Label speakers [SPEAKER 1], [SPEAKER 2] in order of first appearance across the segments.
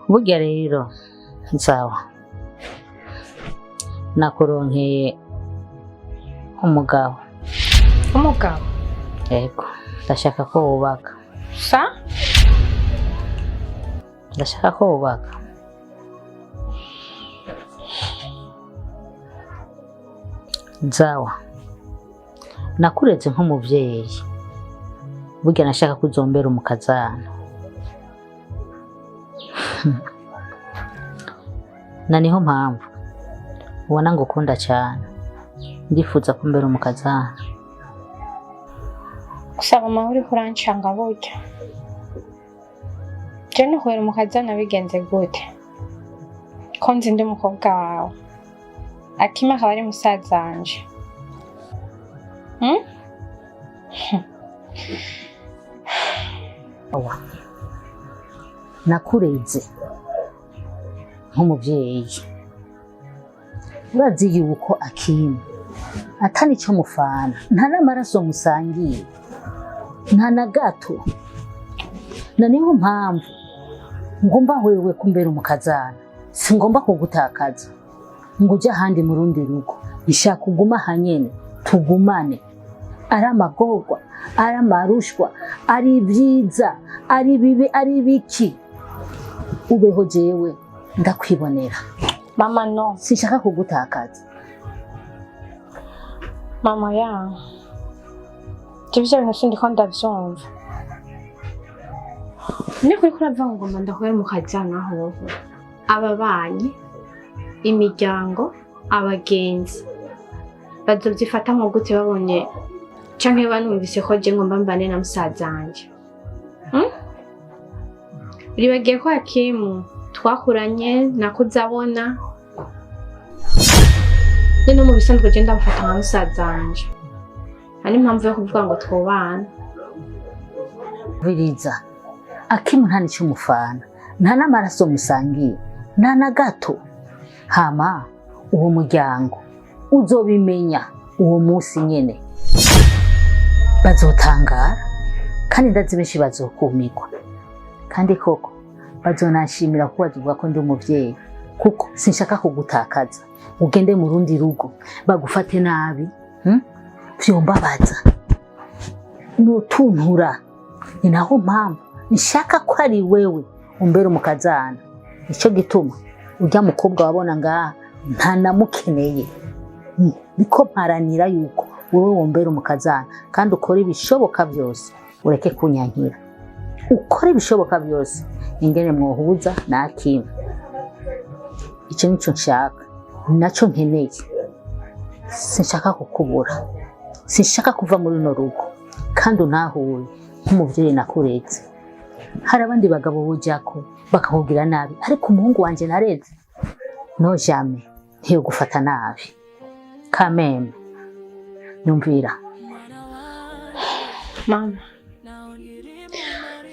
[SPEAKER 1] Burya rero nsawa nakuronkeye umugabo.
[SPEAKER 2] Umugabo?
[SPEAKER 1] Yego, ndashaka ko wubaka.
[SPEAKER 2] Sa?
[SPEAKER 1] Ndashaka ko wubaka. Nzawa nakureze nk'umuvyeyi, burya nashaka ko uzombera umukazana. Na niho mpamvu ubona ngo ukunda cyane, ndifuza ko umbera umukazana.
[SPEAKER 2] Gusaba amahoro uriko urancanga burya. Je nuhwera umukazana bigenze gute? Ko nzi ndi umukobwa wawe. Akima akaba ari musaza wanje. Hmm?
[SPEAKER 1] Awa. Nakureze nk'umuvyeyi, urazi yuko Akimu atani ico mufana, nta n'amaraso musangiye, nta na gato. Na niho mpamvu ngomba wewe kumbera umukazana, singomba kugutakaza ngo uje ahandi mu rundi rugo. Nshaka uguma ahanyene, tugumane, ari amagorwa, ari amarushwa, ari ibyiza, ari bibi, ari biki, ubeho jewe ndakwibonera.
[SPEAKER 2] Mama, no.
[SPEAKER 1] Sinshaka kugutakaza.
[SPEAKER 2] Mama ya. Je ivyo bintu sindiko ndavyumva. Niko uriko uravuga ngo ngomba ndahwera umukazana hoho. Ababanyi, imiryango, abagenzi bazovyifata nko gute babonye canke banumvise ko je ngomba mbane na musaza wanje? Hmm? Uribagiye ko Hakimu twakuranye nakuze abona nyene mu bisanzwe je ndamufata nka musaza wanje. Nta n'impamvu yo kuvuga ngo twobana.
[SPEAKER 1] Biriza, Akimu nta nico mufana, nta n'amaraso musangiye, nta na gato. Hama uwo muryango uzobimenya uwo munsi nyene, bazotangara kandi ndazi benshi bazokumirwa, kandi koko bazonanshimira kuko bazovuga ko ndi umuvyeyi, kuko sinshaka kugutakaza ugende mu rundi rugo bagufate nabi, Vyombabaza nutuntura. Ni naho mpamvu nshaka ko ari wewe umbera umukazana. Nico gituma urya mukobwa wabona ngaha ntanamukeneye, niko mparanira yuko wewe wombera umukazana, kandi ukora ibishoboka byose ureke kunyankira, ukora ibishoboka byose ingene mwohuza na Akimu. Icyo nico nshaka, naco nkeneye. Sinshaka kukubura, sinshaka kuva muri runo rugo, kandi untahure nk'umuvyeyi nakureze. Hari abandi bagabo bujako bakakubwira nabi, ariko umuhungu wanje nareze no jamais ntiyogufata nabi. Kameme nyumvira.
[SPEAKER 2] Mama,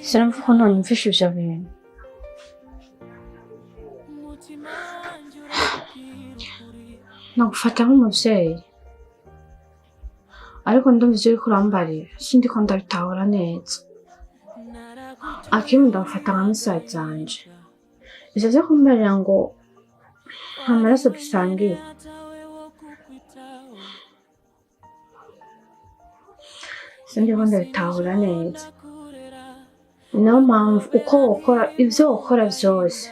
[SPEAKER 2] sinumva ukuntu wanyumvisha ivyo bintu. Nagufata nk'umuvyeyi, ariko ndumva ivyo uriko urambarira sindiko ndabitahura neza. Akimu ndamufata nka musaza wanje. Ivyo vyo kumbarira ngo nta maraso dusangiye, sindiko ndabitahura neza. Niyo mpamvu uko wokora ivyo wokora vyose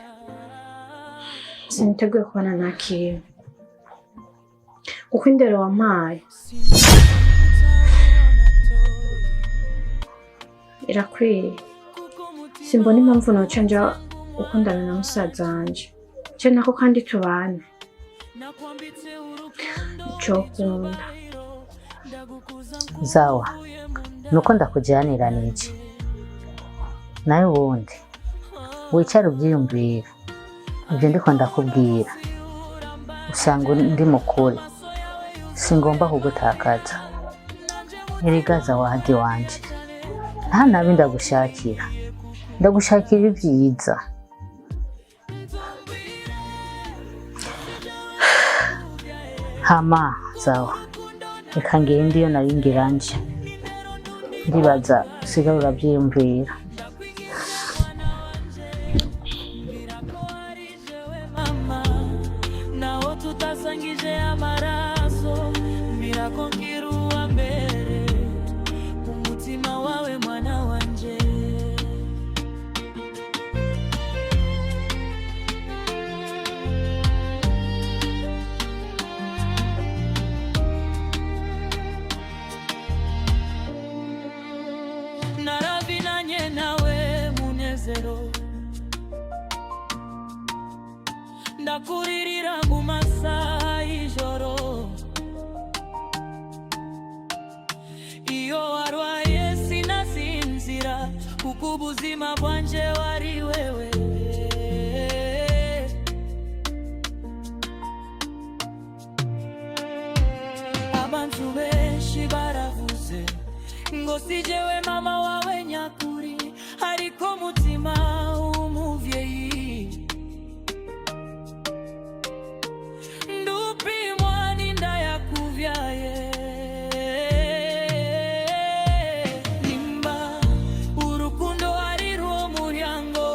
[SPEAKER 2] siniteguye kubana na Akimu, kuko indero wampaye irakwiye. Simbona impamvu noca nja gukundana na musaza wanje, ce nako kandi tubana nicokunda.
[SPEAKER 1] Zawa nuko ndakujaniranije, nawe ubundi wicara ubyiyumvira ibyo ndiko ndakubwira, usanga ndi mukuri. Singomba kugutakaza. Erega Zawadi wanje, nta nabi ndagushakira, ndagushakira ibyiza. Hama Zawa, reka ngende iyo nari ngira nje, ndibaza usigare urabyiyumvira.
[SPEAKER 3] tutasangije amaraso, mbwira ko ngira uwa mbere umutima wawe mwana wanje. Naravinanye nawe munezero, ndakuririra mu masaha y'ijoro. Iyo warwaye sinasinzira, kuko ubuzima bwanje wari wewe. Abantu benshi baravuze ngo si jewe mama wawe nyakuri, ariko mutima w'umuvyeyi ndupimwa n'inda yakuvyaye. Nimba urukundo ari rwo muryango,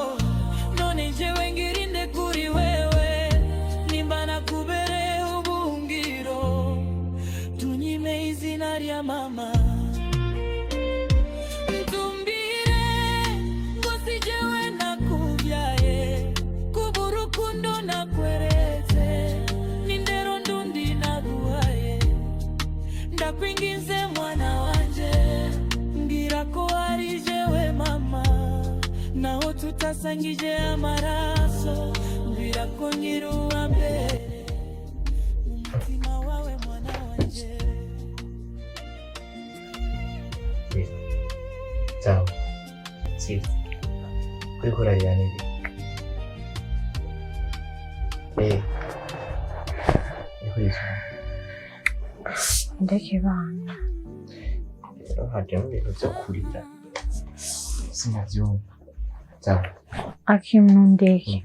[SPEAKER 3] none jewe ngirinde kuri wewe. Nimba nakubereye ubuhungiro, tunyime izina rya mama. Ntumbwire ngo si jewe nakubyaye, kuba urukundo nakweretse n'indero ndundi naguhaye. Ndakwinginze mwana wanje, mbwira ko ari jewe mama, naho tutasangije amaraso, mbwira ko nkiri uwa mbere umutima wawe mwana wanje.
[SPEAKER 4] Sawa, sivyo uriko urarira nibi? Eh, uriko urira?
[SPEAKER 2] Ndeke bana.
[SPEAKER 4] Rero hajyamo ibintu vyo kurira, sinavyumva. Sawa.
[SPEAKER 2] Akim, ndeke.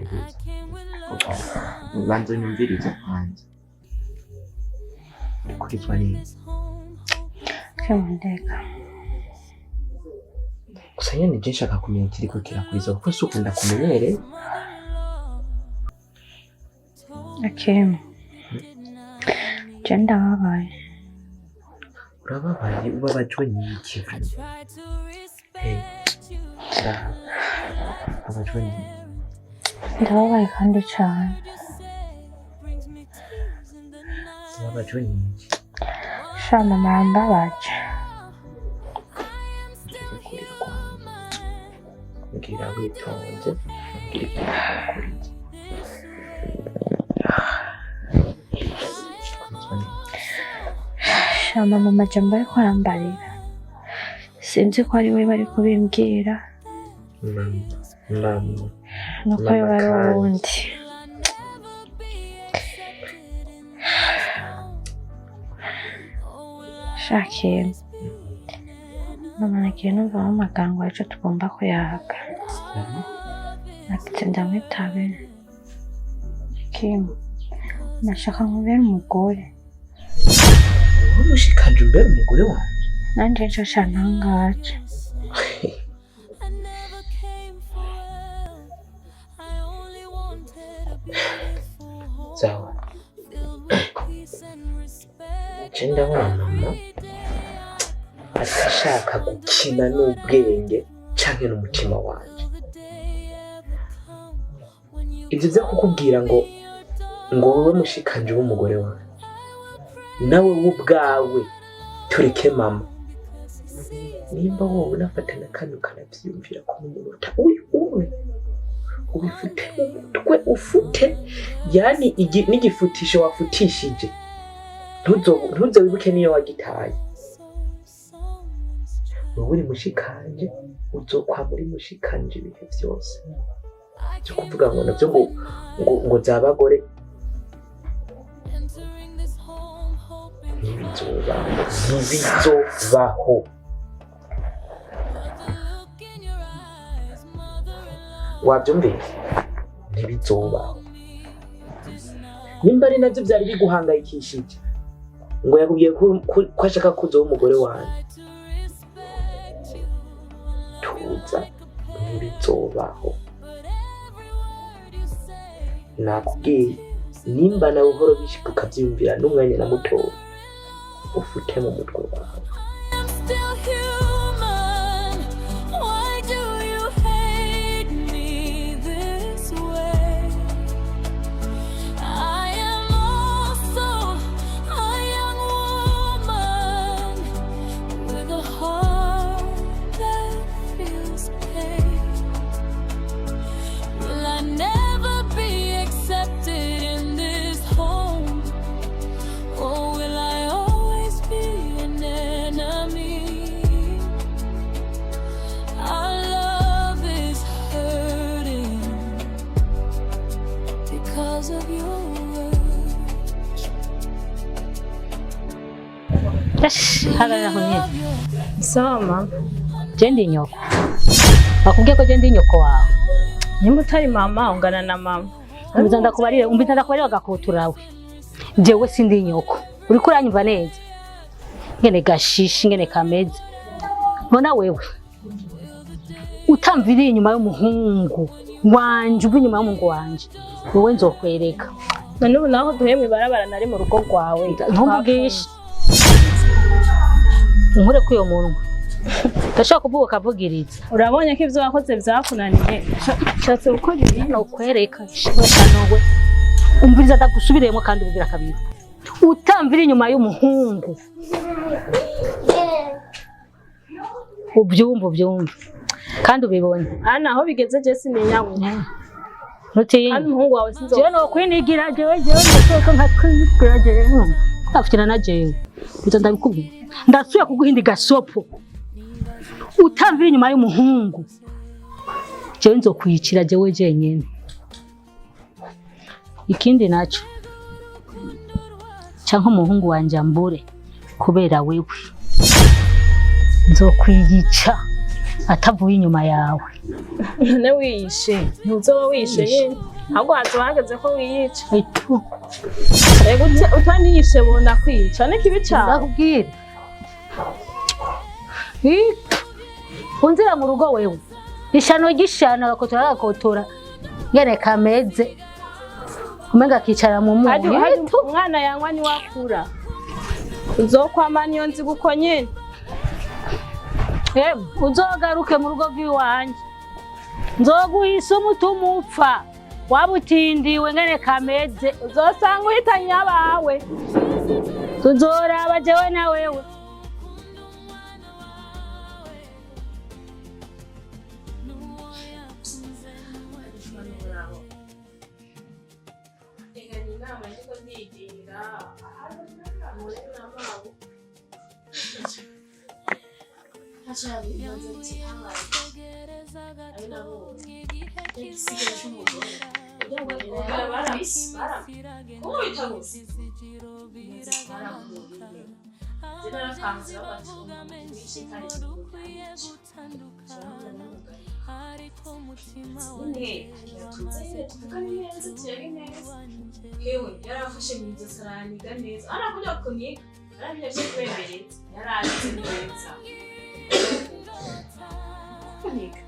[SPEAKER 4] Umviriza, banza unyumvirize kwanza. Urikurizwa n'iki?
[SPEAKER 2] Akim, ndeka.
[SPEAKER 4] Gusa nyene je nshaka kumenya ikiriko kirakuriza, kuko si ukunda kumenyere.
[SPEAKER 2] Akim, je ndababaye.
[SPEAKER 4] Urababaye? Ubabajwe n'iki? Hey, sawa, ubabajwe n'iki?
[SPEAKER 2] Ndababaye kandi cane.
[SPEAKER 4] Ubabajwe n'iki?
[SPEAKER 2] Sha, mama arambabaje.
[SPEAKER 4] Ndeke kurira kwanza, mbwira witonze, mbwira ikiriko kirakuriza. Kurizwa n'iki?
[SPEAKER 2] Sha, mama amajambo ariko arambarira, sinzi ko ari we bari kubimbwira.
[SPEAKER 4] Mama, mama.
[SPEAKER 2] Nuko
[SPEAKER 4] Mama
[SPEAKER 2] yoba ari
[SPEAKER 4] kandi.
[SPEAKER 2] uwundi. Sha Kim, mama nagiye numvamo amagambo ejo tugomba kuyaga. Nagize ndamwitabe. Kim, nashaka nkubere umugore.
[SPEAKER 4] Wowe mushikanje umbere umugore wanje?
[SPEAKER 2] Nanje nico cantangaje.
[SPEAKER 4] Sawa, je ndabona mama atashaka gukina n'ubwenge canke n'umutima wanje. Ivyo vyo kukubwira ngo wowe mushikanje ube umugore wanje, nawe we ubwawe, tureke mama. Nimba wowe unafata na kane ukanavyiyumvira ko umunota uyu umwe ubifute mu mutwe, ufute, yani n'igifutisho wafutishije ntuzo wibuke niyo wagitaye. Wowe uri mushikanje, uzokwama uri mushikanje ibihe vyose. Vyo kuvuga ngo navyo ngo zabagore ntibizobaho, ntibizobaho. Wabyumvise? Ntibizobaho. Nimba ari navyo vyari biguhangayikishije, ngo yakubwiye ko ashaka kuzoba umugore wanjye, tuza, ntibizobaho, nakubwiye. Nimba nawe uhora bishika ukavyiyumvira n'umwanya na mutoya, ufute mu mutwe wawe.
[SPEAKER 3] I'm still human. Why do you hate me this way? I am also a young woman with a heart that feels pain. Will I never be accepted in this home? Or will I always be an enemy? Our love is hurting because of your words.
[SPEAKER 1] Hagarara aho nyene.
[SPEAKER 5] Sawa mama.
[SPEAKER 1] Je ndi nyoko? Bakubwiye ko je ndi nyoko wawe?
[SPEAKER 5] Nimba utari mama, ungana na mama.
[SPEAKER 1] Umbiza ndakubarire, umbiza ndakubarire agakoturawe. Jewe sindi nyoko, uriko uranyumva neza? Ngene gashishi, ngene kameze, mbona wewe utamviriye inyuma y'umuhungu wanje, uva inyuma y'umuhungu wanje, wewe nzokwereka.
[SPEAKER 5] None ubu naho duhuye mw'ibarabara, nari mu rugo rwawe.
[SPEAKER 1] Ntumvugishe, unkure kuri uyo munwa, ndashobora kuvuga ukavugiriza.
[SPEAKER 5] Urabonye ko ivyo wakoze vyakunaniye, ushatse gukora ibi.
[SPEAKER 1] Nokwereka shanowe. Umviriza, ndagusubiremo kandi ubugira kabiri, utamvira inyuma y'umuhungu, ubyumva, ubyumva kandi ubibone.
[SPEAKER 5] Ana, aho bigeze je sininyabuka.
[SPEAKER 1] Nutinya.
[SPEAKER 5] Kandi umuhungu wawe sinzo.
[SPEAKER 1] Jewe nokwinigira, jewe jewe ndashaka nkakwinigira jewe ndafukina na jewe biza ndabikubwira. Ndasubiye kuguhinda igasopo, utamvira inyuma y'umuhungu, jewe nzokwicira jewe jenyene. Ikindi naco, canke umuhungu wanje ambure kubera wewe, nzokwiyica atavuye inyuma yawe.
[SPEAKER 5] None wiyishe, ntuzoba wishe nyene, ahubwo hazoba hageze ko wiyica.
[SPEAKER 1] Etu.
[SPEAKER 5] Ego, utaniyishe bona kwica ni kibi cane.
[SPEAKER 1] Ndakubwira. Ih, unzira mu rugo wewe, ishano ry'ishano, agakotora agakotora ngene kameze, umenga akicara mu
[SPEAKER 5] Hari
[SPEAKER 1] munyu.
[SPEAKER 5] hari umwana yanywa niwakura uzokwama niyo nziga uko nyene.
[SPEAKER 1] Emwe, uzogaruke mu rugo rw'iwanje, nzoguhisa umutima upfa waba utindiwe ngene kameze.
[SPEAKER 5] Uzosanga uhitanye abawe.
[SPEAKER 1] Tuzoraba jewe na wewe.
[SPEAKER 5] Hewe yarafashe mu ijosi araniga neza, arakurya kuniga, arabya byo kwemereza, yarazi neza kuniga,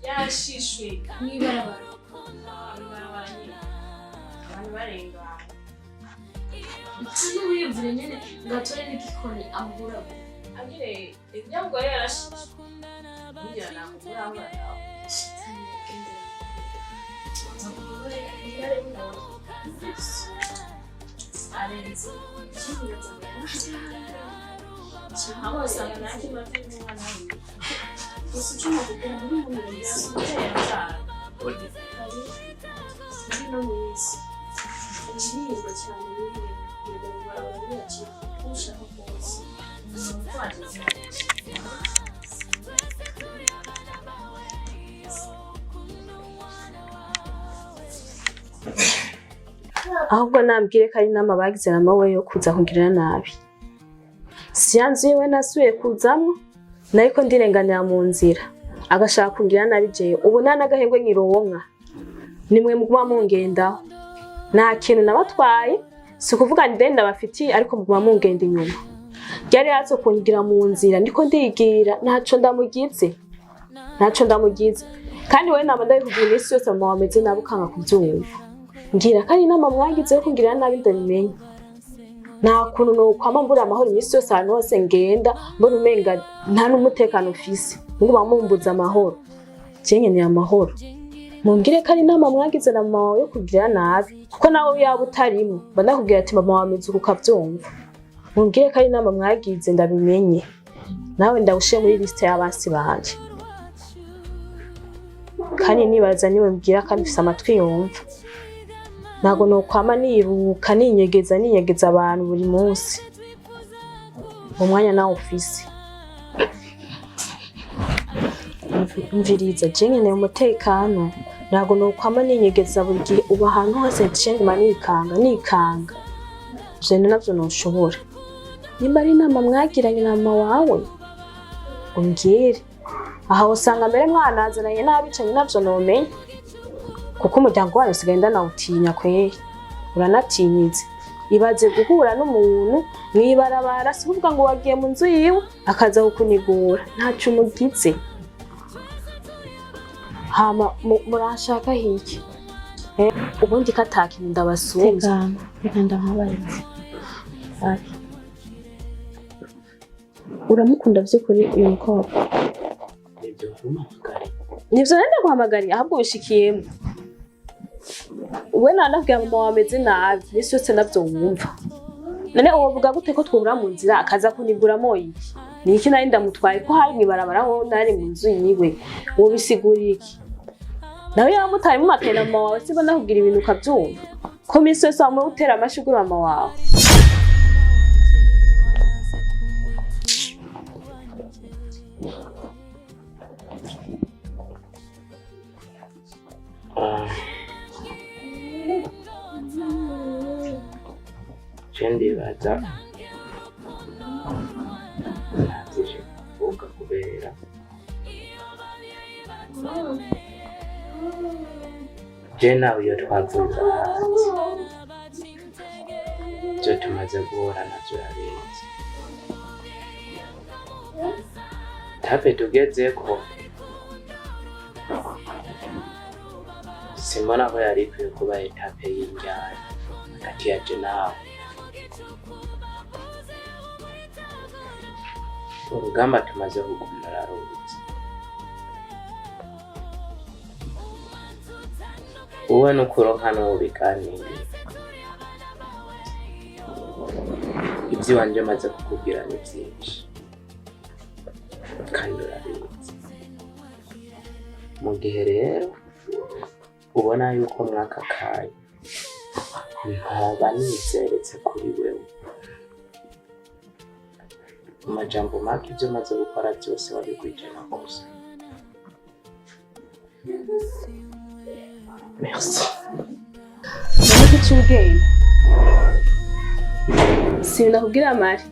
[SPEAKER 5] yashishwe
[SPEAKER 2] Mw'ibarabara.
[SPEAKER 5] Mw'ibarabara nyine, abantu barengana.
[SPEAKER 6] N'uwiyumvire nyene ngo atore n'igikoni amuguramo.
[SPEAKER 5] Agire inyabugore yarashishwe burya nakugura aho. Arenze aho usanga nanjye maze n'umwana wiwe.
[SPEAKER 6] Gusa icyo nakubwira muri umuntu wese
[SPEAKER 5] yabyara.
[SPEAKER 6] muri no wese uririmba cyane nyine kugenda mu barabara biracika uko ushaka kose.
[SPEAKER 7] Ahubwo nambwire ko ari inama bagize na mawe yo kuza kungirira nabi. Si ya nzu yiwe nasubiye kuzamwo, nariko ndirenganira mu nzira agashaka kungirira nabi. Jewe ubu nta n'agahengwe nkironka, nimwe muguma mungendaho. Nta kintu nabatwaye, si ukuvuga ndende ndabafitiye, ariko muguma mungenda inyuma. Ryari yatse kungira mu nzira ndiko ndigira, ntaco ndamugize, ntaco ndamugize. Kandi wewe nama ndabikubwira iminsi yose, mama wameze nabi ukanga kuvyumva. Mbwira ko ari inama mwagize yo kungirira nabi ndabimenye. Nta kuntu nokwama mbura amahoro iminsi yose, ahantu hose ngenda mbona umenga nta n'umutekano ufise, nguma mumbuza amahoro. Je nkeneye amahoro. Mumbwire ko ari inama mwagize na mama wawe yo kugirira nabi, kuko nawe yaba utarimo mba ndakubwira ati mama wawe ameze uku ukavyumva. Mumbwire ko ari inama mwagize ndabimenye, nawe ndawushyire muri lisite y'abansi banje. Kandi nibaza niwe mbwira kandi ufise amatwi yumva. Ntabwo nokwama niruka ninyegeza ninyegeza abantu buri munsi, umwanya nawe ufise. Umviriza, je nkeneye umutekano. Ntabwo nokwama ninyegeza buri gihe, ubu ahantu hose nce nguma nikanga nikanga, ivyo bintu navyo noshobora. Nimba ari inama mwagiranye na mama wawe umbwire. Aha usanga mbere mwanazananye n'abicanyi, navyo nomenya, kuko umuryango wanyu usigaye ndanawutinya kweri, uranatinyitse. Ibaze guhura n'umuntu mw'ibarabara, si kuvuga ngo wagiye mu nzu yiwe, akaza kukunigura ntaco umugize. Hama muranshaka hiki? Ubundi ko ata kintu ndabasumvye.
[SPEAKER 6] Tekana, reka ndamubaze. Ari, uramukunda by'ukuri uyu mukobwa?
[SPEAKER 4] Nibyo warumpamagariye?
[SPEAKER 7] Nivyo nari ndaguhamagariye, ahubwo ubishikiyemo. We nanabwira mama wawe ameze nabi misi yose, navyo wumva. None wovuga gute ko twahura mu nzira akaza kuniguramo iki? Ni iki nari ndamutwaye ko hari mw'ibarabara, ho nari mu nzu yiwe? Wobisigura iki? Nawe yamutaye mu makena mama wawe, sibo ndakubwira ibintu ukabyumva ko misi yose wamara utera amashurwe mama wawe.
[SPEAKER 4] Je ndibaza nta byinshi kuvuga, kubera je nawe iyo twavuza hanze ibyo tumaze guhura navyo urabizi. Tape tugezeko, simbona ko yari ikwiye kuba étape y'indyane hagati ya je nawe. Urugamba tumaze kuguma uraruzi, wowe nukuronka n'uwo biganiriye. Iby'iwanje maze kukubwira ni byinshi kandi urabizi. Mu gihe rero ubona yuko mwaka kanya ntoba nizeretse kuri wewe, mu majambo make ibyo maze gukora byose wabigwije nakoze. Merci.
[SPEAKER 7] None ko uciye ubwenge, sinakubwira mari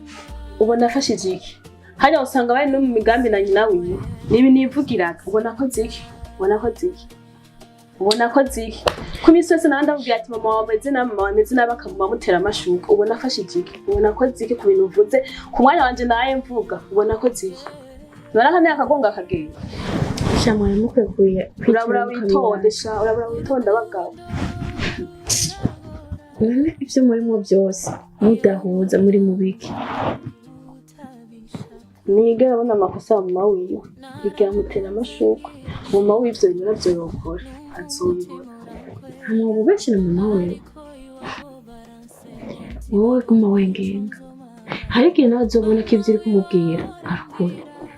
[SPEAKER 7] ubona afashije iki? Hariya usanga bari no mu migambi na nyina wiwe. Nibi nivugiraga, ubona ko ziki, ubona ko ziki, ubona ko ziki, ku minsi yose nawe ndamubwira ati mama wawe ameze nabi, mama wawe ameze nabi, akaguma amutera amashuka. Ubona afashije iki? Ubona ko ziki ku bintu uvuze ku mwanya wanje nawe mvuga? Ubona ko ziki? None aka akagonga akagenda.
[SPEAKER 6] Sha, mwari mukwiye
[SPEAKER 7] Urabura witonde sha, urabura witonde abagabo.
[SPEAKER 6] None ibyo murimo byose mudahuza, muri mubiki?
[SPEAKER 7] Nigera abona amakosa ya mama wiwe, yigera amutera amashuka. Mama wiwe ivyo bintu navyo yokora azobibona.
[SPEAKER 6] Hama ubu benshi na mama wewe, wowe guma wengenga. Hari igihe nawe azobona ko ivyo uri kumubwira ari ukuri,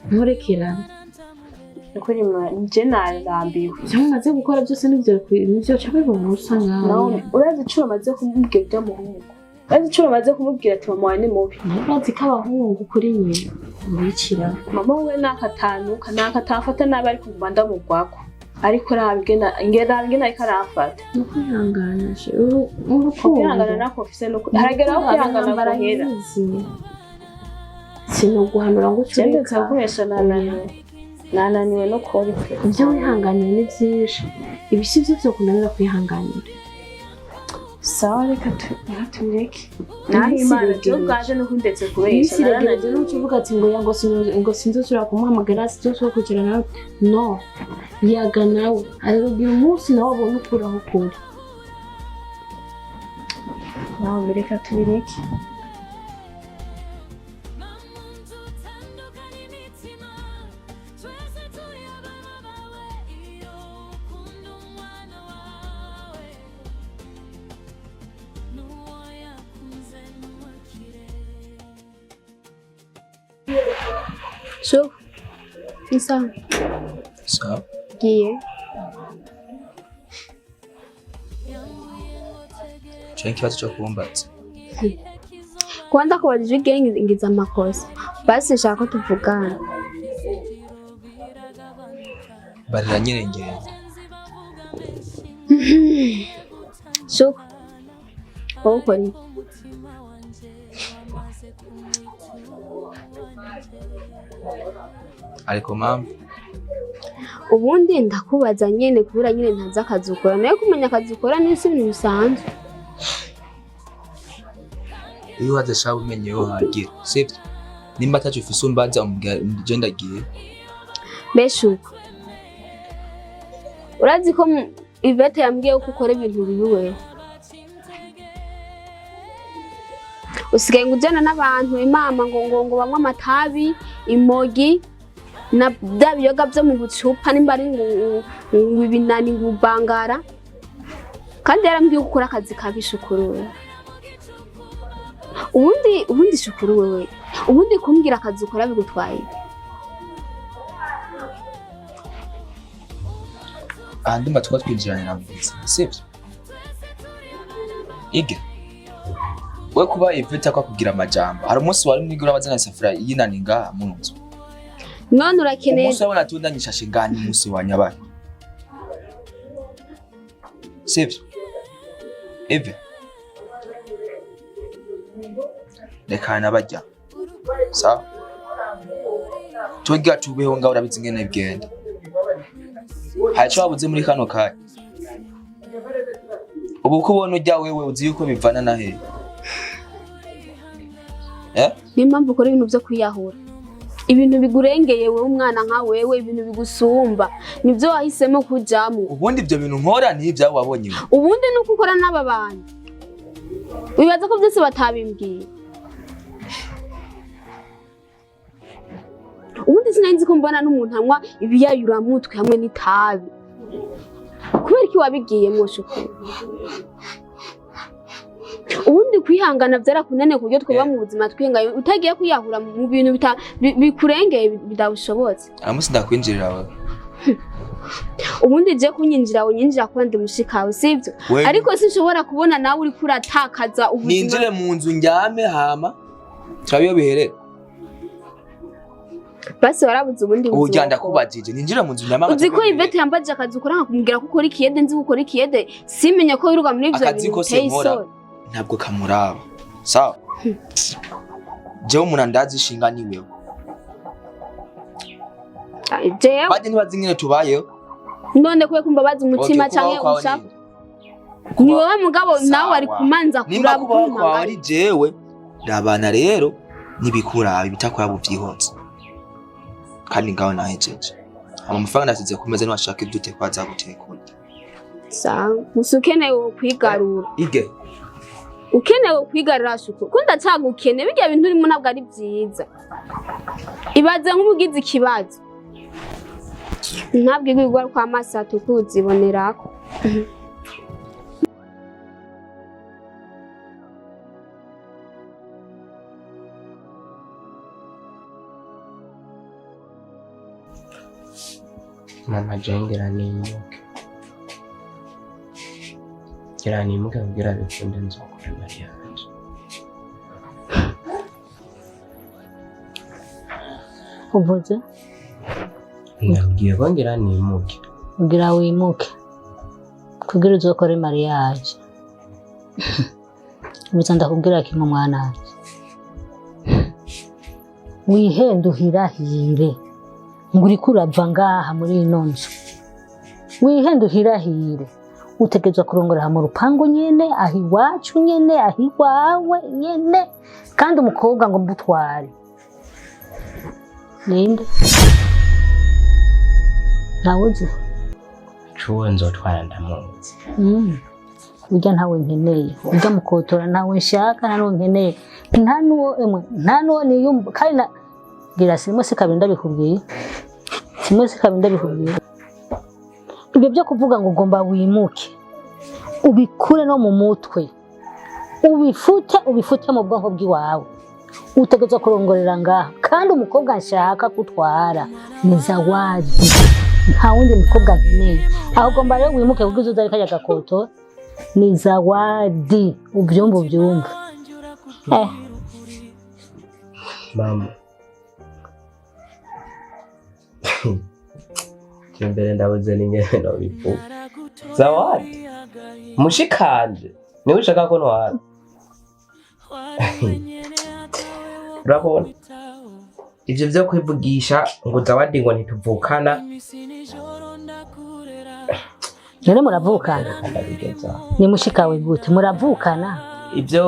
[SPEAKER 6] nturekerane.
[SPEAKER 7] Nukuri nje narambiwe.
[SPEAKER 6] Ivyo mumaze gukora byose nivyo ca bibona usa nkawe.
[SPEAKER 7] Nawe urazi ico bamaze kumubwira urya muhungu? Urazi ico bamaze kumubwira ati mama wawe ni mubi?
[SPEAKER 6] Urazi ko abahungu kuri nyina ubicira.
[SPEAKER 7] Mama we nakatanuka nakatamfata nabi, ariko nguma ndamugwako, ariko raba ingene ariko aramfata.
[SPEAKER 6] Ni ukwihangana she, urukundo.
[SPEAKER 7] Kwihangana nako mfise nuko haragera aho kwihangana guhera.
[SPEAKER 6] Sinoguhanura ngo
[SPEAKER 7] Je ndetse
[SPEAKER 6] ucureka.
[SPEAKER 7] gukoresha, nananiwe, nananiwe no kubona.
[SPEAKER 6] Ibyo wihanganiye ni byinshi, ibi si byo byokunanira kwihanganira.
[SPEAKER 7] Sawa, reka tubireke. Naho Imana
[SPEAKER 6] Iminsi
[SPEAKER 7] je ubwanje nuko ndetse kubesha.
[SPEAKER 6] Iminsi iregereje.
[SPEAKER 7] Narananiwe.
[SPEAKER 6] N'uca uvuga ati ngo ya ngo sinzosubira kumuhamagara, sinzosubira kwicara nawe, no yaga nawe arabwira umunsi nawe abona ukuri aho ukuri. Nawe reka tubireke.
[SPEAKER 2] So, ni sawa.
[SPEAKER 4] Sawa.
[SPEAKER 2] Giye.
[SPEAKER 4] Ico ni ikibazo co kumbaza.
[SPEAKER 2] Kwanza kubajije igihe ngize amakosa. Basi nshaka ko tuvugana.
[SPEAKER 4] Barira nyene ngenda.
[SPEAKER 2] So, wowe ukora iki?
[SPEAKER 4] Ariko mama,
[SPEAKER 2] Ubundi ndakubaza nyene kubera nyene ntazi akazi ukora. Nayo kumenya akazi ukora ni si ibintu bisanzwe.
[SPEAKER 4] Iyo uhaze shabu umenye iyo uhagira, sivyo? Nimba ataco ufise umbaza umbwira je ndagiye.
[SPEAKER 2] Mbese uko urazi ko Ivete yambwiye ko ukora ibintu bibi wewe. Usigaye ngo ujyana n'abantu imama ngo ngo ngo banywe amatabi, imogi na bya biyoga byo mu bucupa nimba ari ngo ngo ibinani ngo ubangara. Kandi yarambwiye ko ukora akazi kabi Shukuru wewe. Ubundi Shukuru wewe, ubundi kumbwira akazi ukora bigutwaye.
[SPEAKER 4] Aha ndumva tuba twinjiranira mu buzima, sivyo? Ige. We kuba Ivete ko akubwira amajambo. Hari umunsi wari mwigura abazana isafuriya y'inani ngaha mu nzu.
[SPEAKER 2] None urakeneye
[SPEAKER 4] Umunsi wabona tundanye ishashe ngaha ni umunsi wa nyabaye. Sivyo? Eve. Reka nabarya. Sawa? Twiga tubeho ngaho urabizi ingene bigenda. Hari ico wabuze muri kano kanya. Ubu ko ubona urya wewe uzi yuko bivana na hehe? Eh?
[SPEAKER 2] Niyo mpamvu ukora ibintu byo kwiyahura. Ibintu bigurengeye wewe umwana nka wewe, ibintu bigusumba nibyo wahisemo kujamo.
[SPEAKER 4] Ubundi ibyo bintu nkora ni ibyawe wabonye.
[SPEAKER 2] Ubundi nuko ukora n'aba bantu. Wibaza ko byose batabimbwiye. Ubundi sinari nzi ko mbona n'umuntu anywa ibiyayuramutwe hamwe n'itabi. Kubera iki wabigiyemwo Shukuru? Ubundi kwihangana byarakunaniye ku buryo twaba mu buzima twihangaye utagiye kwiyahura mu bintu bikurengeye bidashobotse.
[SPEAKER 4] Aramusi ndakwinjirira wewe.
[SPEAKER 2] Ubundi je kunyinjira unyinjira kuba ndi mushikawe sivyo? Ariko sinshobora kubona nawe uri kuratakaza ubuzima.
[SPEAKER 4] Ninjire mu nzu njyame hama turabiyo biherera.
[SPEAKER 2] Basi warabuze ubundi buzima.
[SPEAKER 4] Ubu ndakubajije ninjire mu nzu njyame.
[SPEAKER 2] Uzi ko Ivete yambaje akazi ukora nkakumubwira ko ukora ikiyede, nzi ko ukora ikiyede, simenye ko wiruka muri ivyo
[SPEAKER 4] Akazi
[SPEAKER 2] bintu
[SPEAKER 4] kose
[SPEAKER 2] biteye
[SPEAKER 4] nkora
[SPEAKER 2] isoni.
[SPEAKER 4] ntabwo kamuraba. Sawa? Jewe umuntu andazi ishinga ni wewe.
[SPEAKER 2] Jewe
[SPEAKER 4] Baje ntibazi ingene tubayeho.
[SPEAKER 2] none kuye kumbabaza umutima canke ushaka. Ni wowe mugabo nawe ari kumanza
[SPEAKER 4] Nimba
[SPEAKER 2] kuraba
[SPEAKER 4] kubaho
[SPEAKER 2] ukuntu
[SPEAKER 4] kwawe ari jewe, rabana rero nibikuraba ibitakuraba uvyihotse. Kandi ngaho nahejeje. Amafaranga nasize ku meza niwashaka ibyo utekwa azaguteka urya.
[SPEAKER 2] Sawa, gusa ukeneye kwigarura.
[SPEAKER 4] Ige.
[SPEAKER 2] Ukeneye kwigarura Shuku. Ko ndacagukene bijya bintu urimo ntabwo ari byiza. Ibaze nk'ubugize ikibazo. Ntabwo igwigwa kwa maso tukuzibonerako.
[SPEAKER 8] Mama jengera nimuke. Ngira nimuke kugira bikunde nzokore mariage.
[SPEAKER 1] Uvuze?
[SPEAKER 8] Ndabwiye ko ngira nimuke.
[SPEAKER 1] Ugira wimuke kugira uzokore mariage. Ubuza ndakubwira kimwe mwana wanje. Wihende uhirahire ngo uriko urava ngaha muri ino nzu. Wihende uhirahire. Utegerezwa kurongora mu rupangu nyene, aho iwacu nyene, aho iwawe nyene, kandi umukobwa ngo mbutware. Ninde? Ntawuzi?
[SPEAKER 8] Cuwo nzotwara ndamuzi.
[SPEAKER 1] Urya ntawe nkeneye, urya mukotora ntawe nshaka, nta n'uwo nkeneye, nta n'uwo emwe, nta n'uwo niyumva. Kandi na gira simwe si kabiri ndabikubwiye, simwe si kabiri ndabikubwiye. Ibyo byo kuvuga ngo ugomba wimuke, ubikure no mu mutwe, ubifute, ubifute mu bwonko bw'iwawe. Utegerezwa kurongorera ngaha, kandi umukobwa nshaka kutwara ni Zawadi, nta wundi mukobwa nkeneye. Aho ugomba rero wimuke kuko uzoza ariko ajya gakoto ni Zawadi, ubyumva, ubyumva.
[SPEAKER 8] Mama, imbere ndabuze n'ingene nobivuga. Zawadi mushikanje niwe ushaka ko ntwara? Urabona ivyo vyo kwivugisha ngo Zawadi ngo ntituvukana?
[SPEAKER 1] None muravukana?
[SPEAKER 8] Ndabigeza.
[SPEAKER 1] Ni mushikawe gute muravukana?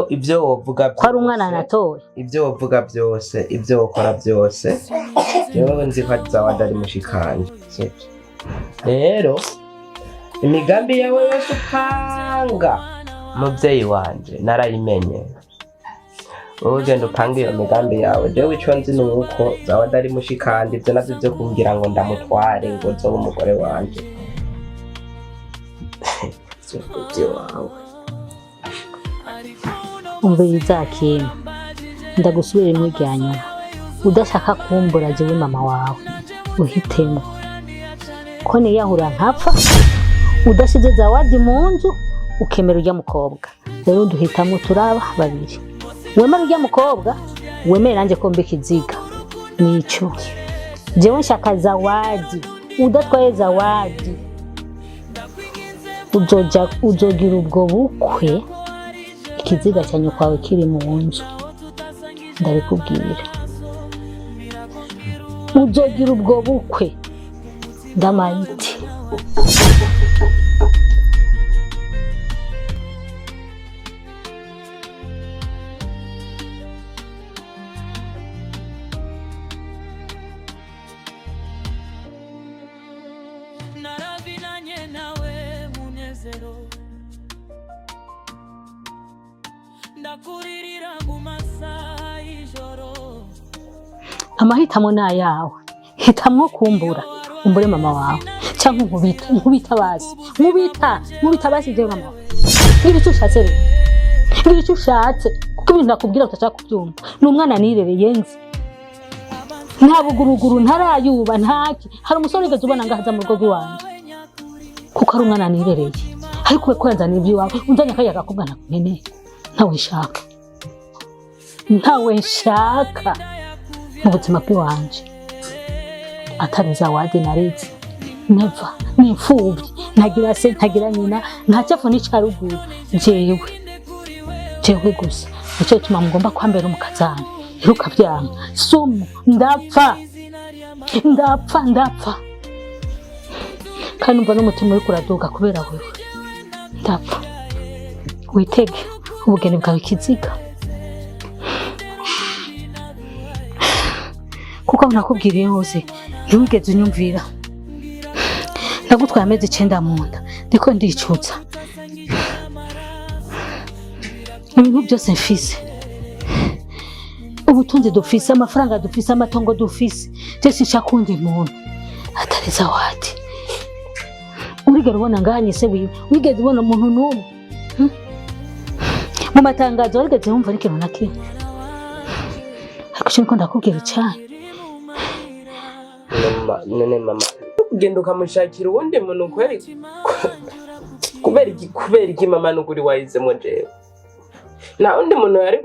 [SPEAKER 8] Ivyo wovuga
[SPEAKER 1] Ko ari umwana natoye.
[SPEAKER 8] Ivyo wovuga byose, ivyo wokora byose, jewe nzi ko Zawadi ari mushikanje, sivyo? Rero imigambi yawe yose upanga, muvyeyi wanje, narayimenye. Wowe ugenda upanga iyo migambi yawe, jewe ico nzi ni uko Zawadi ari mushikanje. Ivyo navyo vyo kumbwira ngo ndamutware ngo nzobe umugore wanje, ivyo wawe.
[SPEAKER 1] Umviriza kintu, ndagusubira rimwe rya nyuma. Udashaka kumbura jewe mama wawe, uhitemo ko niyahura nkapfa udashize Zawadi mu nzu, ukemera ujya mukobwa. Rero duhitamo, turaba babiri: wemera ujya mukobwa, wemere nanjye ko mba ikiziga. Nico jewe nshaka Zawadi. Udatwaye Zawadi, uzoja uzogira ubwo bukwe ikiziga cya nyoko wawe kiri mu nzu. Ndabikubwira, uzogira ubwo bukwe ndamayiti.
[SPEAKER 3] Naravinanye nawe munezero, ndakuririra mu masaha y'ijoro.
[SPEAKER 1] Amahitamo ni ayawe. Hitamwo kumbura, umbure mama wawe, cyangwa nkubita, nkubita basi, nkubita, nkubita basi jewe mama wawe. Ngira icyo ushatse rero, ngira icyo ushatse, kuko ibintu nakubwira utashaka kubyumva. Ni umwana nirereye, nzi nta buguruguru, ntarayuba, ntaki. Hari umusore wigeze ubona ngahaza mu rugo rw'iwanjye? Kuko ari umwana nirereye. Ariko we ko yanzaniye iby'iwawe, unzanye akariya gakobwa ntakunkeneye, ntawe nshaka, ntawe nshaka mu buzima bw'iwanje atari Zawadi nareze. Neva ni imfubyi, ntagira se, ntagira nyina, nta cyafu n'icya ruguru, jewe, jewe gusa. Nicyo gituma mugomba kwambera umukazana. Rero ukabyanga, sumu, ndapfa, ndapfa, ndapfa. Kandi numva n'umutima uriko uraduga kubera wewe. Ndapfa, witege ubugeni bwawe ikiziga, kuko aho nakubwiriye hose ntiwigeze unyumvira. Ndagutwaye amezi 9 mu nda, ndiko ndicutsa ibintu byose mfise, ubutunzi dufise, amafaranga dufise, amatongo dufise. Byose nshaka uwundi muntu atari Zawadi. Urigera ubona ngahanye se wiwe? Wigeze ubona umuntu n'umwe? Mu matangazo warigeze wumva n'ikintu na kimwe? Ariko icyo niko ndakubwira cyane.
[SPEAKER 8] None mama, ugenda ukamushakira uwundi muntu kweri? Kubera iki? Kubera iki mama? Nukuri wahisemo jewe, nta wundi muntu yari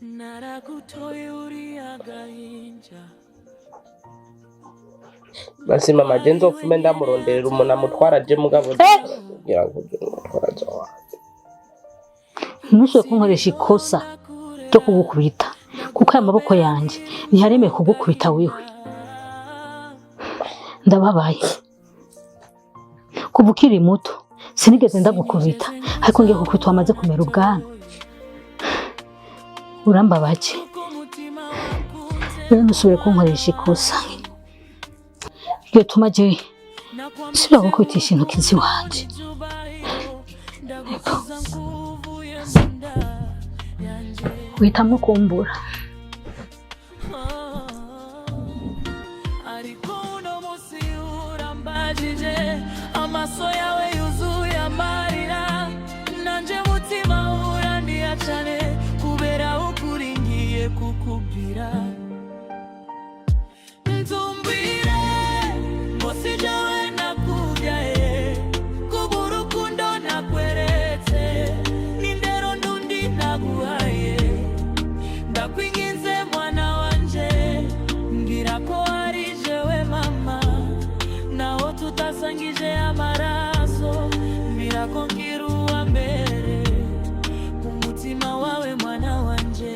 [SPEAKER 3] Naragutoye uri agahinja.
[SPEAKER 8] Basi mama, je nzopfume ndamuronderera umuntu amutwara je, mugabo kugira ngo umutwara Zawadi.
[SPEAKER 1] Ntushobore kunkoresha ikosa ryo kugukubita, kuko aya maboko yanjye ntiharemeye kugukubita wewe. Ndababaye. Kuva ukiri muto sinigeze ndagukubita, ariko ngiye kukubita wamaze kumera ubwanwa. Urambabaje. Rero ntusubire kunkoresha ikosa ryotuma jewe Sibira gukubitisha intoki ziwanje. Witamwo kumbura.
[SPEAKER 3] Ariko uno munsi urambajije, amaso yawe yuzuye amarira, nanje mutima urandiya cane kubera ukuri ngiye kukubwira. Ntumbwire ngo si jewe nakubyaye, kubw'urukundo nakweretse n'indero ndundi naguhaye. Ndakwinginze mwana wanje, mbwira ko ari jewe mama, naho tutasangije amaraso. Mbwira ko ngira uwa mbere ku mutima wawe, mwana wanje.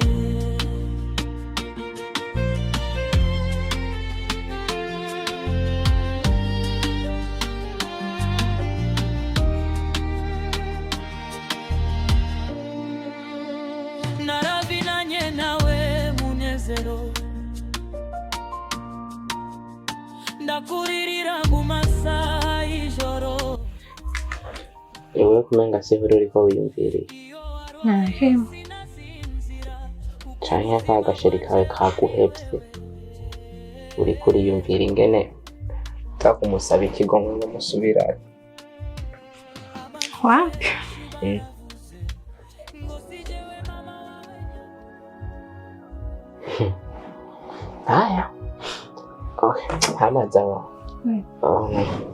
[SPEAKER 3] Naravinanye nawe munezero, ndakuririra mu masaha y'ijoro.
[SPEAKER 4] Ewe kumenga sihuri uriko wiyumviriye.
[SPEAKER 2] Nahema.
[SPEAKER 4] Canke ka gasheri kawe kaguhevye, uriko uriyumvira ingene uza kumusaba ikigongo ngo musubirane?
[SPEAKER 2] Wapi.
[SPEAKER 4] Haya, okay, hamaze aho.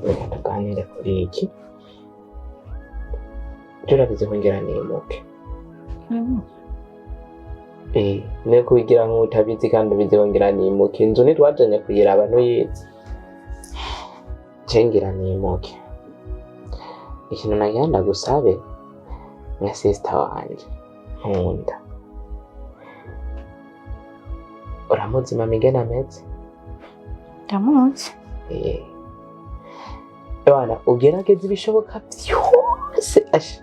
[SPEAKER 4] Reka tuganire kuri iki. Turabizi ko ngira nimuke. Ne kubigira nk'utabizi kandi ubizi ko ngira nimuke. Inzu ntitwajanye kuyiraba, ntuyizi. Je ngira nimuke. Ikintu nagira ndagusabe nka sister wanje nkunda, uramuzi mama ingene ameze?
[SPEAKER 2] Ndamuzi.
[SPEAKER 4] Bana, ugerageza ibishoboka byose, asha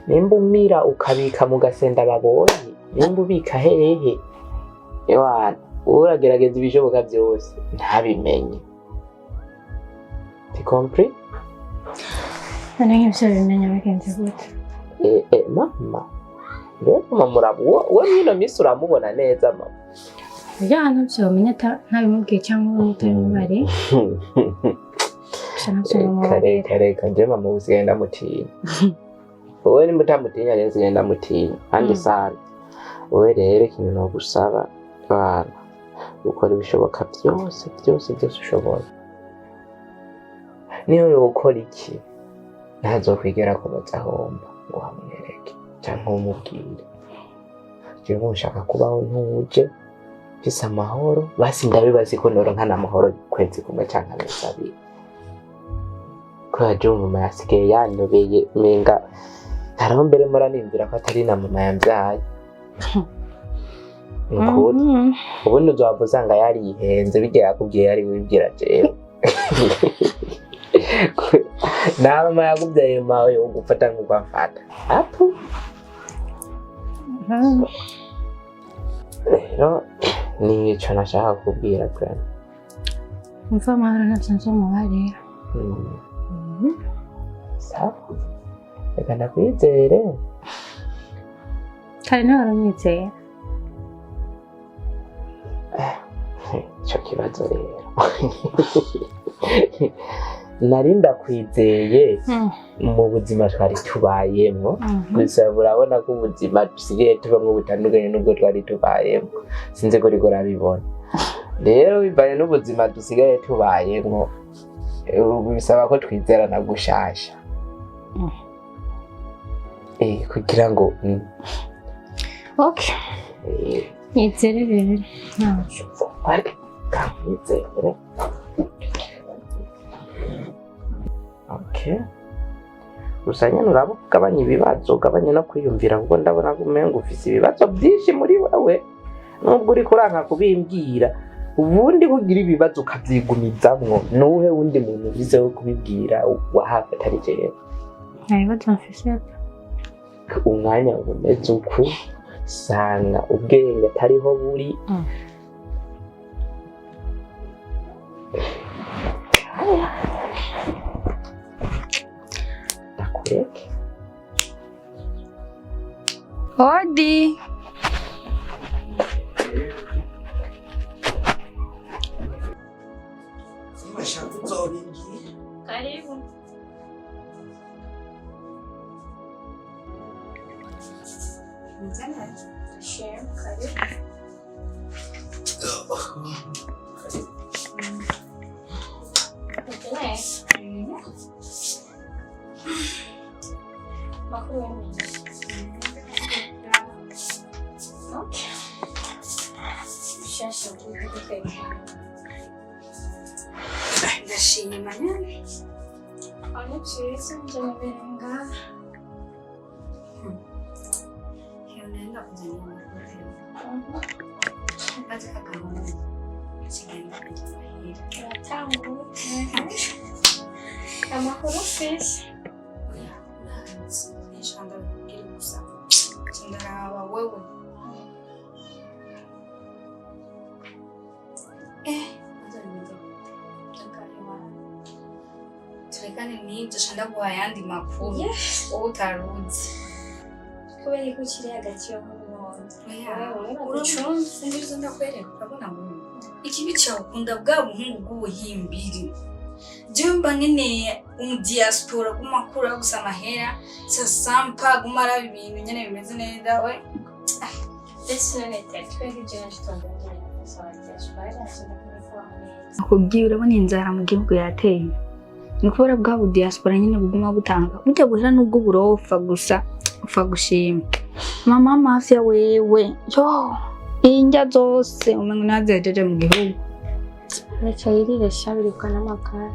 [SPEAKER 4] nimba umira ukabika mu gasenda babonye, nimba ubika hehe, ewana uragerageza ibishoboka byose ntabimenye. Tu compris?
[SPEAKER 2] None nk'ivyo bimenya bigenze gute?
[SPEAKER 4] Mama rero, mama urabu we mwino minsi uramubona neza mama.
[SPEAKER 2] Ya, ntavyo bamenya ntabimubwiye cyangwa utabimubariye. Gusa ntavyo
[SPEAKER 4] Reka.
[SPEAKER 2] bamubwira.
[SPEAKER 4] Reka reka, nje mama ubu sigaye ndamutinya. Wowe nimba utamutinya, rero nsigaye ndamutinya kandi sana. Wowe rero ikintu nogusaba, bana, ukora ibishoboka byose byose byose ushoboye, niyo yokora iki ntazokwigera kubaza ahomba ngo hamwereke canke umubwire. Jewe nshaka kubaho ntuje, mfise amahoro. Basi ndabibazi ko noronka n'amahoro ukwezi kumwe canke amezi 2, kubera jewe mama yasigaye yanobeye, menga hariho mbere muraniyumvira ko atari na mama yambyaye. Nukuri. Ubundi uzohava usanga yarihenze, bijya yakubwiye yari wibwira jewe na mama yakubyaye mawe yo gufata nk'uko amfata apu. Rero nico nashaka kubwira vraiment.
[SPEAKER 2] Umva, amahoro ntavyo nzomubarira.
[SPEAKER 4] Sawa, reka ndakwizere.
[SPEAKER 2] Kare niwe waranyizera.
[SPEAKER 4] Ico kibazo rero, nari ndakwizeye mu buzima twari tubayemwo, gusa urabona ko ubuzima dusigaye tubamwo butandukanye n'ubwo twari tubayemwo. Sinzi ko uriko urabibona. Rero bivanye n'ubuzima dusigaye tubayemwo, bisaba ko twizerana gushasha. Kugira ngo
[SPEAKER 2] Okay. Nyizere rero ntaco.
[SPEAKER 4] Kamwizere. Okay, gusa nyine uraba ugabanya ibibazo, ugabanya no kwiyumvira, kuko ndabona ko umenga ufise ibibazo byinshi muri wewe nubwo uriko uranka kubimbwira. Ubundi kugira ibibazo ukabyigumizamwo, nuwuhe wundi muntu ufise wo kubibwira wa hafi atari jewe?
[SPEAKER 2] Nta bibazo mfise.
[SPEAKER 4] Umwanya ubumeze uku, sanga ubwenge atariho buri.
[SPEAKER 9] Hodi.
[SPEAKER 10] Bashaka uzobingira.
[SPEAKER 2] Karibu. Share, karibu. Makuru menshi. Okay. Shasha kuvuga.
[SPEAKER 9] Ndashima nyane.
[SPEAKER 2] Ano cyiza njye nibereye ngaha.
[SPEAKER 9] Hiyo naenda kuzania makuru. Kazi kagahungu. Kigenda kujya
[SPEAKER 2] Uratanguye. Amakuru ufise.
[SPEAKER 9] Oya, urazi. Nisha ndabikubwira gusa. Ndaraba wewe. Kwanza nimeze turekane n'ibyo sha ndaguha ayandi makuru wowe utaruzi.
[SPEAKER 2] Kubera ko ukiri hagati yo nk'umuhondo.
[SPEAKER 9] Oya,
[SPEAKER 2] Wewe
[SPEAKER 9] urabona
[SPEAKER 2] bagucunze.
[SPEAKER 9] ibyo ndakwereka urabona wowe ikibi cyawe ukunda bwa buhungu bw'ubuhimbiri. Jewe mba nkeneye umudiaspora guma akura gusa amahera sasampa guma araba ibintu nyene bimeze neza we.
[SPEAKER 2] Ndetse none twebwe ibyo nacu tondongera gusaba diaspora ndakubwira ko neza.
[SPEAKER 9] Nakubwiye urabona inzara mu gihugu yateye ni kubera bwa budiaspora nyine buguma butanga burya buhera n'ubwo burofa gusa upfa gushima mama mafia wewe yo indya zose umengo nazihejeje mu gihugu.
[SPEAKER 2] Reka yirire sha biribwa n'amagara.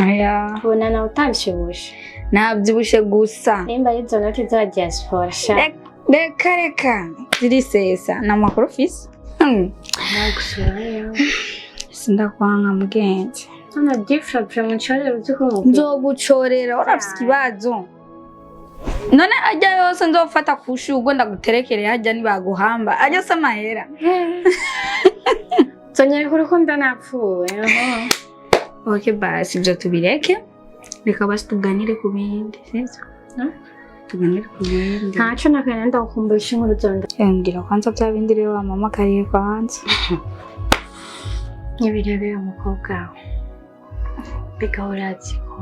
[SPEAKER 9] Aya
[SPEAKER 2] Ubona nawe utabishibushe.
[SPEAKER 9] nabyibushe gusa.
[SPEAKER 2] Nimba ari izo noti za diaspora sha.
[SPEAKER 9] Reka reka zirisesa ni amakuru ufise.
[SPEAKER 2] Nagusubirayo.
[SPEAKER 9] Sindakwanga mugenzi.
[SPEAKER 2] Hano gifra munshorere uzi ko umubwira.
[SPEAKER 9] Nzogucorera urafise ikibazo none ajya yose nzofata kushugwe ndaguterekere hajya nibaguhamba ajya se amahera.
[SPEAKER 2] Nzonyereka urukundo napfuye.
[SPEAKER 9] Okay basi ibyo tubireke reka basi tuganire ku bindi sivyo? Tuganire ku bindi.
[SPEAKER 2] Ntaco nakana ndagukumbusha inkuru zonda.
[SPEAKER 9] Mbwira kwanza bya bindi rero wa mama kariye kwanza.
[SPEAKER 2] Ntibirebera umukobwa wawe. Mbega urazi ko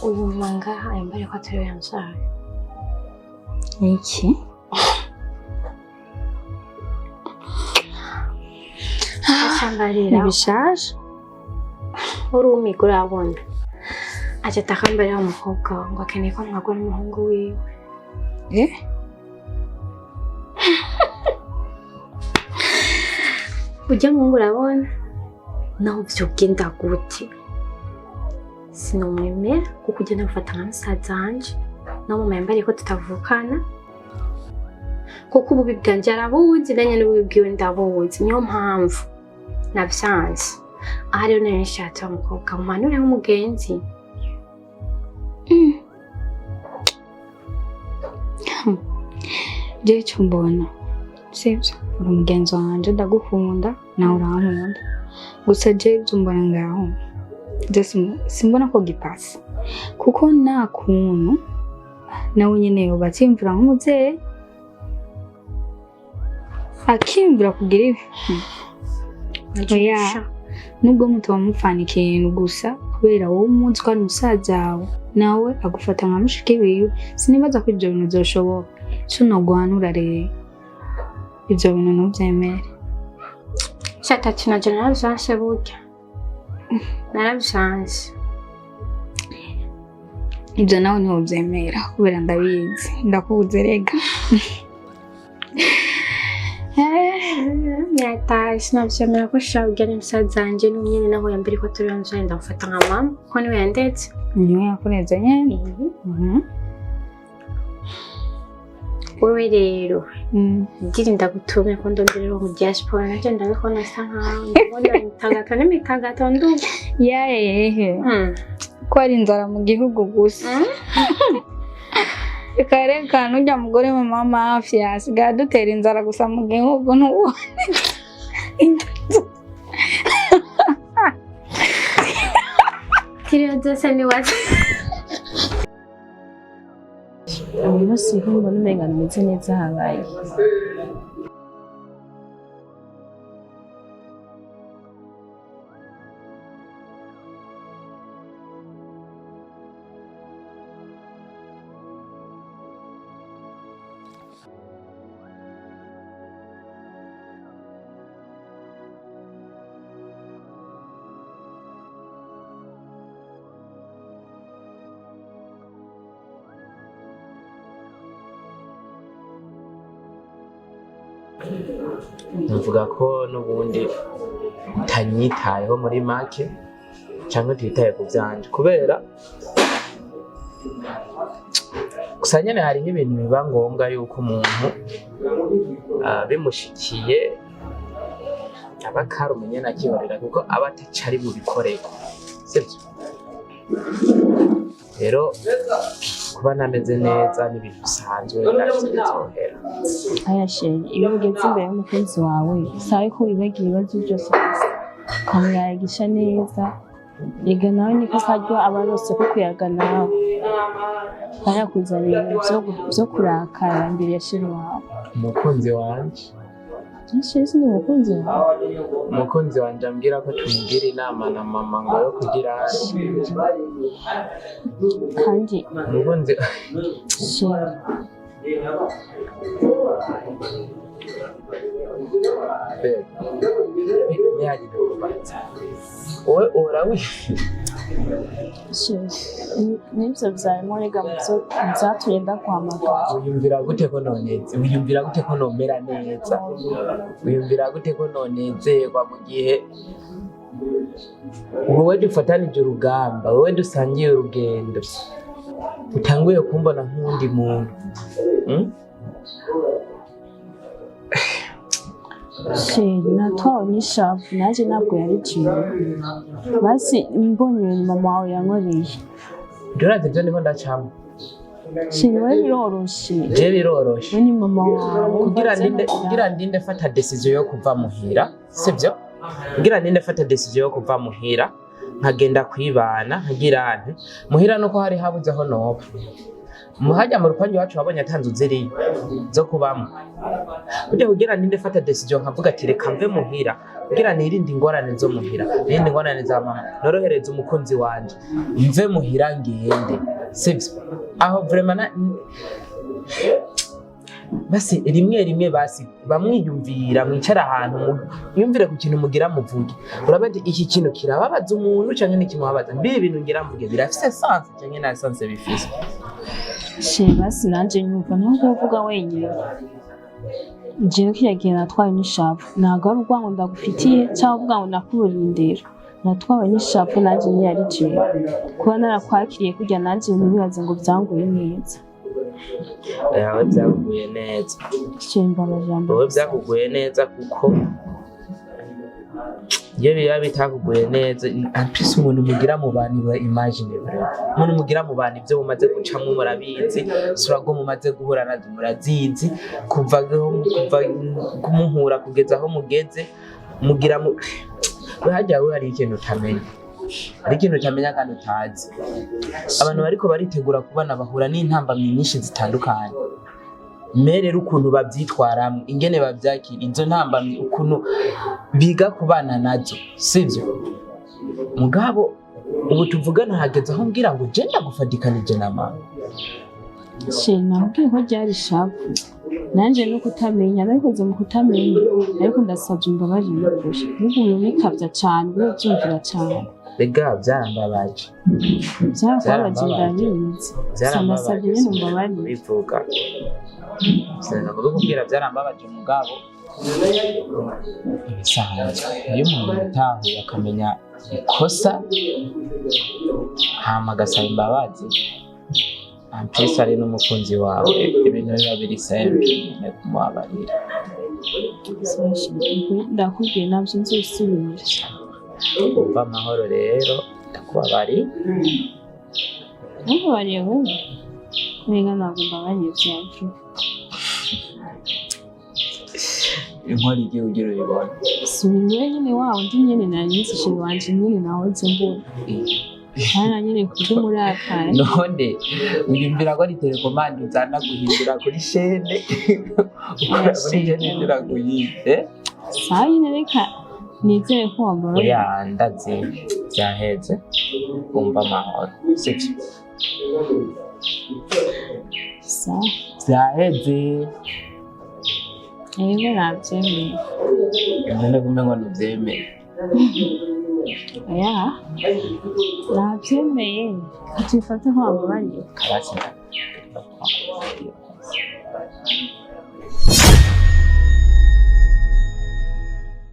[SPEAKER 2] uyu manga yambare ko atari we yamvyaye.
[SPEAKER 9] Iki
[SPEAKER 2] Acambarira.
[SPEAKER 9] ntibishaje.
[SPEAKER 2] Urumiga urabona. Aca atakambarira umukobwa wawe ngo akeneye ko ntwagwa n'umuhungu wiwe.
[SPEAKER 9] Eh?
[SPEAKER 2] Ujya muhungu urabona naho vyogenda gute sinomwemera kuko ujya ndamufata nka musaza wanje naho mama yambariye ko tutavukana kuko ububi bwanje arabuzi nanye n'ububi bwiwe ndabuzi niyo mpamvu navyanze. Aha rero nari nshatse wa mukobwa mumanure nk'umugenzi.
[SPEAKER 9] Jewe icyo mbona sibyo uri umugenzi wanje ndagukunda nawe urankunda gusa jewe ibyo mbona ngaho je simbona ko gipasa kuko nta kuntu nawe nyene yoba akimvura nk'umuvyeyi akimvura kugira ibi. Oya, nubwo mutoba mupfana ikintu gusa kubera wowe umunsi ko ari musaza wawe nawe agufata nka mushiki wiwe sinibaza ko ivyo bintu vyoshoboka. Ico noguhanura rero ivyo bintu ntuvyemere.
[SPEAKER 2] Shatatu naje naravyanse burya naravyanse.
[SPEAKER 9] Ivyo nawe ntiwovyemera kubera ndabizi ndakubuze rega.
[SPEAKER 2] Yataye sinavyemera ko sha urya ni musaza wanje n'umwene naho yambere ko atari we yamvyaye ndamufata nka mama kuko niwe yandetse.
[SPEAKER 9] Niwe yakureze nyene.
[SPEAKER 2] Wewe rero gira ndagutume ko ndonderera mu diaspora nanje ndabikora nsa nkawe ndabona imitagato n'imitagato ndugu.
[SPEAKER 9] Yayehe ko ari inzara mu gihugu gusa. Reka reka nujya mugore mama mafia asigaye adutera inzara gusa mu gihugu ntubone.
[SPEAKER 2] Kiriya zose ni wazi.
[SPEAKER 5] Uyu
[SPEAKER 7] Munsi ko mbona umenga ntumeze neza, habaye?
[SPEAKER 4] Nvuga ko n'ubundi utanyitayeho muri make, cyangwa utitaye ku byanje, kubera gusa nyine hariho ibintu biba ngombwa yuko umuntu bimushikiye aba akarumenye nakihorera, kuko aba atacari bubikoreko, sibyo? Rero kuba ntameze neza n'ibintu bisanzwe, bizohera.
[SPEAKER 7] Aya chéri, iyo ugeze imbere y'umukunzi wawe, sabe ko wibagiye ibibazo byose ufise, ukamuyagisha neza. Ega nawe niko karyo aba arose ko kuyaga nawe, bayakuzanira ibintu vyo kurakara imbere ya chéri wawe.
[SPEAKER 4] Umukunzi wanje?
[SPEAKER 7] Chéri, sindi umukunzi wawe?
[SPEAKER 4] Umukunzi wanje ambwira ko tumugira inama na mama ngo yo kugira
[SPEAKER 7] Kandi
[SPEAKER 4] umukunzi
[SPEAKER 7] chéri.
[SPEAKER 4] Babe, ntihagire urubanza, wowe uhora
[SPEAKER 7] Chéri, n'ivyo vyarimo rega muvyo vyatumye ndaguhamagara.
[SPEAKER 4] Wiyumvira gute ko noneze? Wiyumvira gute ko nomera neza? Wiyumvira gute ko nonezerwa mu gihe wowe dufatanije urugamba, wowe dusangiye urugendo, utanguye kumbona nk'uwundi muntu?
[SPEAKER 7] Chéri, natwawe n'ishavu nanjye, ntabwo yari jewe. Basi mbonye ibintu mama wawe yankoreye.
[SPEAKER 4] Urazi ibyo ndimo ndacamo.
[SPEAKER 7] Chéri, we biroroshe.
[SPEAKER 4] Je biroroshe?
[SPEAKER 7] We ni mama wawe.
[SPEAKER 4] Kugira ndinde fata decision yo kuva muhira, sibyo? Kugira ndinde fata decision yo kuva muhira nkagenda kwibana, nkagira nte muhira, nuko hari habuze aho noba muhajya mu rupangu iwacu, wabonye atanzu ziriyo zo kubamo. Burya kugira ndinde fata decision nkavuga ati reka mve muhira, kugira nirinde ingorane zo muhira, nirinde ingorane za mama, norohereze umukunzi wanje, mve muhira ngende, sibyo? Aho vraiment basi rimwe rimwe basi bamwiyumvira, mwicara ahantu mwiyumvire ku kintu mugira muvuge, uraba ati iki kintu kirababaza umuntu canke ntikimubabaza, mbi ibintu ngira mvuge birafise sens canke nta sens bifise.
[SPEAKER 7] Chéri, basi nanjye nyumva, ntabwo uvuga wenyine. Jewe kiriya gihe natwawe n'ishavu, ntabwo ari urwango ndagufitiye cyangwa uvuga ngo nakurindira. Natwawe n'ishavu nanjye, ntiyari jewe. Kuba narakwakiriye kurya nanjye ntibibaze ngo byanguye neza.
[SPEAKER 4] Yawe byakuguye neza.
[SPEAKER 7] Chéri, mbabarira.
[SPEAKER 4] Wowe byakuguye neza, kuko iyo biba bitakuguye neza, en plus umuntu mugira mu bantu ba imagine vraiment umuntu mugira mu bantu, ibyo mumaze gucamwo murabizi, surago mumaze guhura nazo murazizi, kuva kumuhura kugeza aho mugeze mugira mu we. Hajya we hari ikintu utamenya, hari ikintu utamenya kandi utazi. Abantu bariko baritegura kubana bahura n'intambamyi nyinshi zitandukanye. Mais rero ukuntu babyitwaramwo, ingene bavyakira izo ntambamyi, ukuntu biga kubana nazo, sivyo? Mugabo ubu tuvugana hageze aho mbwira ngo je ndagufatikanije na mama.
[SPEAKER 7] Chéri, nakubwiye ko ryari ishavu nanjye no kutamenya, nabikoze mu kutamenya, ariko ndasabye imbabarire n'ukuri. Ntugume ubikabya cane, ube ubyumvira cane.
[SPEAKER 4] Rega byarambabaje.
[SPEAKER 7] Byarakubabaje, ndabizi. Gusa ndasabye nyine umbabarire.
[SPEAKER 4] Bivuga sinza kubikubwira, byarambabaje, mugabo ibisanzwe iyo umuntu yatahuye akamenya ikosa hama agasaba imbabazi, en plus ari n'umukunzi wawe, ibintu biba biri simple nyine kumubabarira.
[SPEAKER 7] Ndakubwiye, ntabyo nzosubira.
[SPEAKER 4] Umva amahoro rero, ndakubabariye.
[SPEAKER 7] Ntukubariye wowe, mbega ntabwo mbabariye bya vuba.
[SPEAKER 4] Inkora igihe ugira ubibona.
[SPEAKER 7] Si wenyine, wa undi nyene nari nzi, chéri wanje nyene nahoze mbona. Hana nyine kubw'umurakara.
[SPEAKER 4] None wiyumvira ko ari télécommande uzana guhindura kuri chaîne, ukora kuri chaîne ihindura kuyindi, eh?
[SPEAKER 7] Sawa nyine, reka nizere ko wambabarira.
[SPEAKER 4] Oya, ndazi byaheze, wumva amahoro, sibyo?
[SPEAKER 7] Sawa.
[SPEAKER 4] Byaheze.
[SPEAKER 7] Yego, nabyemeye.
[SPEAKER 4] None kumenya ngo ntubyemeye?
[SPEAKER 7] Oya, nabyemeye, tubifate ko wambabariye.
[SPEAKER 4] Karasi.